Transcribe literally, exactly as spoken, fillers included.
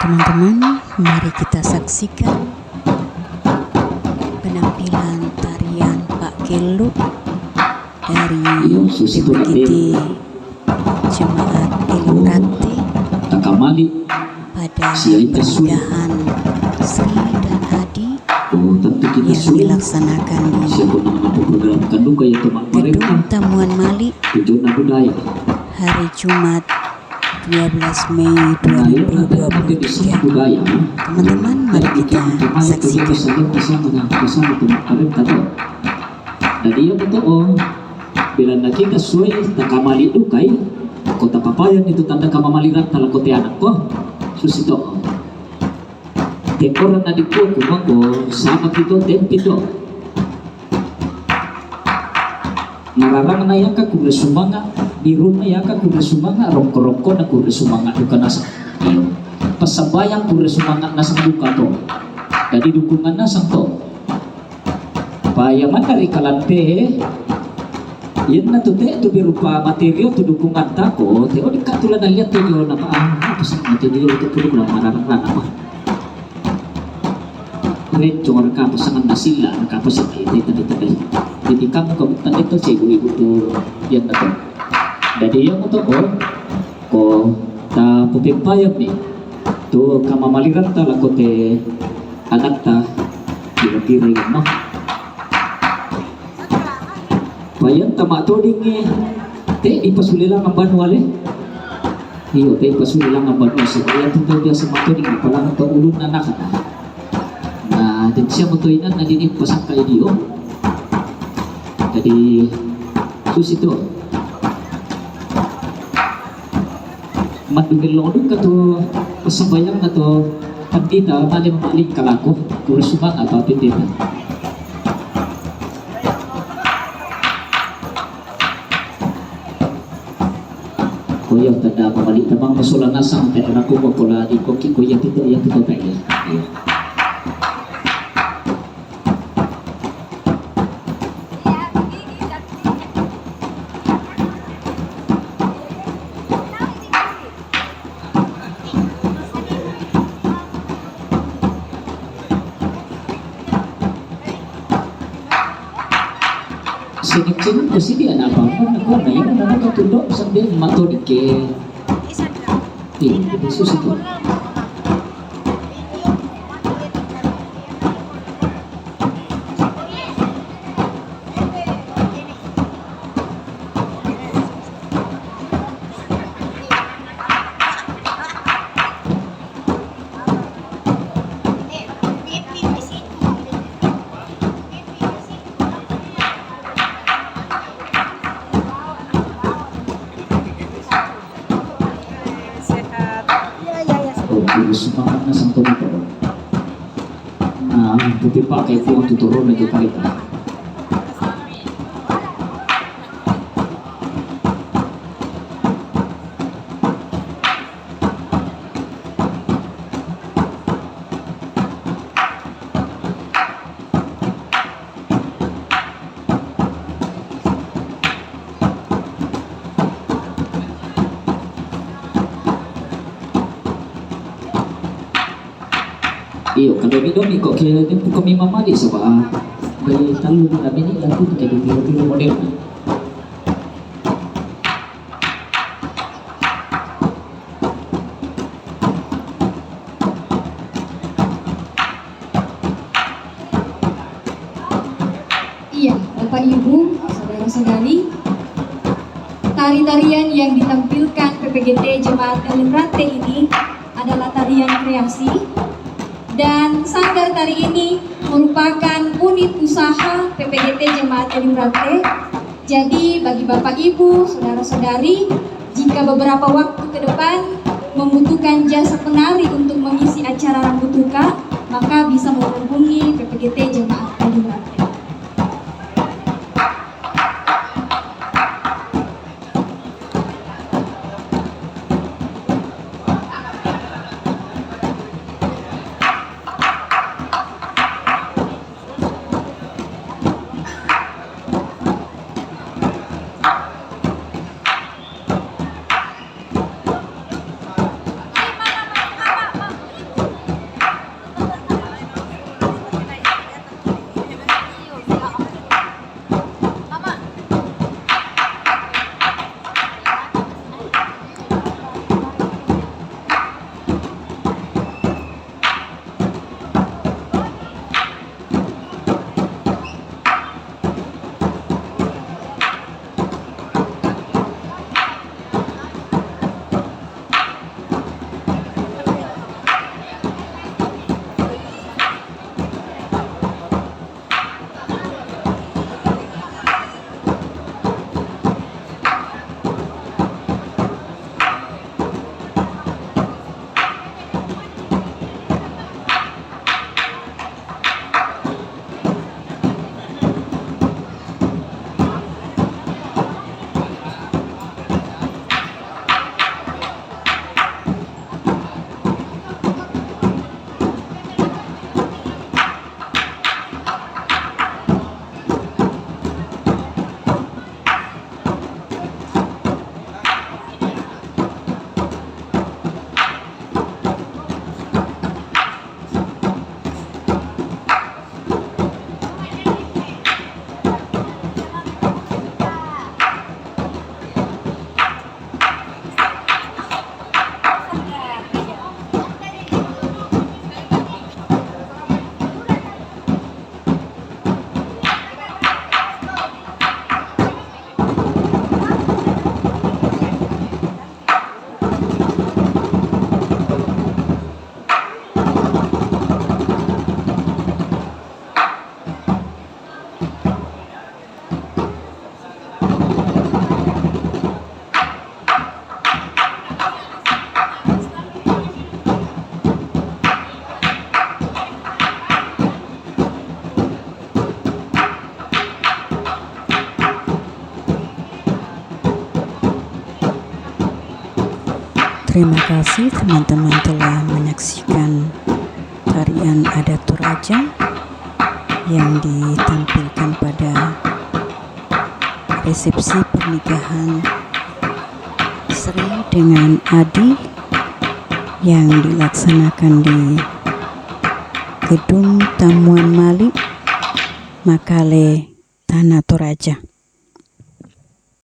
Teman-teman, mari kita saksikan penampilan tarian Pak Keluk dari P P G T Jemaat Elim Rante pada pernikahan Sri dan Adi yang dilaksanakan di Gedung Tamuan Malik, hari Jumat, dua belas Mei dua ribu dua puluh tiga. Teman-teman, mari kita saksikan. Jadi, iya, betul, oh. Bila na kita suai takamali dukai, ko tapapayan itu tanda kamamaliranta lako te anak ko. Susi to. Te ora na dikua kumako sama kito tempi to. Nararang na yaka kure sumanga, di rumah yaka kure sumanga, rongko-rongko na kure sumanga duka nasang. Iyo. Pasambayang kure sumanga nasang duka to. Jadi dukungan nasang to. Paya mana ri kalante, iyanna tu te tu berupa material tu dukungan tako, te o dikatula na lihat tu jual napa, ah, apa sih material tu perlu kurang marah-marah apa. Rencong raka pasangan nasila raka apa sih te tadi tadi. Jadi kamu kamu tadi tu si ibu-ibu tu iyanna tu. Jadi yang tu oh, ko ta pupipayam ni tu kamamaliranta lako te anakta kira-kira yang mah. Payan tama toding e, te ipasulilang ang banua le. Iyo, te ipasulilang ang banua. So, ayan tu tau biasa matoding, palangan tau ulun na nakana. Na, din siya motoinan na dini pasangka idio. Jadi, susi to. Mandumil lodu katu pasambayang katu pandita mali mamali kalaku kurus sumanga atau pandita. Koyo tanda mamali tamang masula nasang te anaku ko kola di koki koyo tito iya tito te iya. Iya. Sini-sini ko sini ana apa-apa, na ko na yang na ko tundo sambil matodike. Iya, itu susi ko. Sehat. Iya, iya, iya. Oh, sumangat na santo na to. Na, pupipake ko ang tuturon na gitarita. Iyo, kadomi-domi ko kaya din po kami mamali sa ba. May talo na kami ni, lahat po kaya din tiro-tiro model. Iya, Bapak Ibu, saudara-saudari, tari-tarian yang ditampilkan P P G T Jemaat Elim Rante ini adalah tarian kreasi, dan sanggar tari ini merupakan unit usaha P P G T Jemaat Elim Rante. Jadi, bagi Bapak Ibu, saudara-saudari, jika beberapa waktu ke depan membutuhkan jasa penari untuk mengisi acara Rambut Duka, maka bisa menghubungi P P G T Jemaat Elim Rante. Terima kasih teman-teman telah menyaksikan tarian adat Toraja yang ditampilkan pada resepsi pernikahan Sri dengan Adi yang dilaksanakan di Gedung Tamuan Malik, Makale, Tanah Toraja.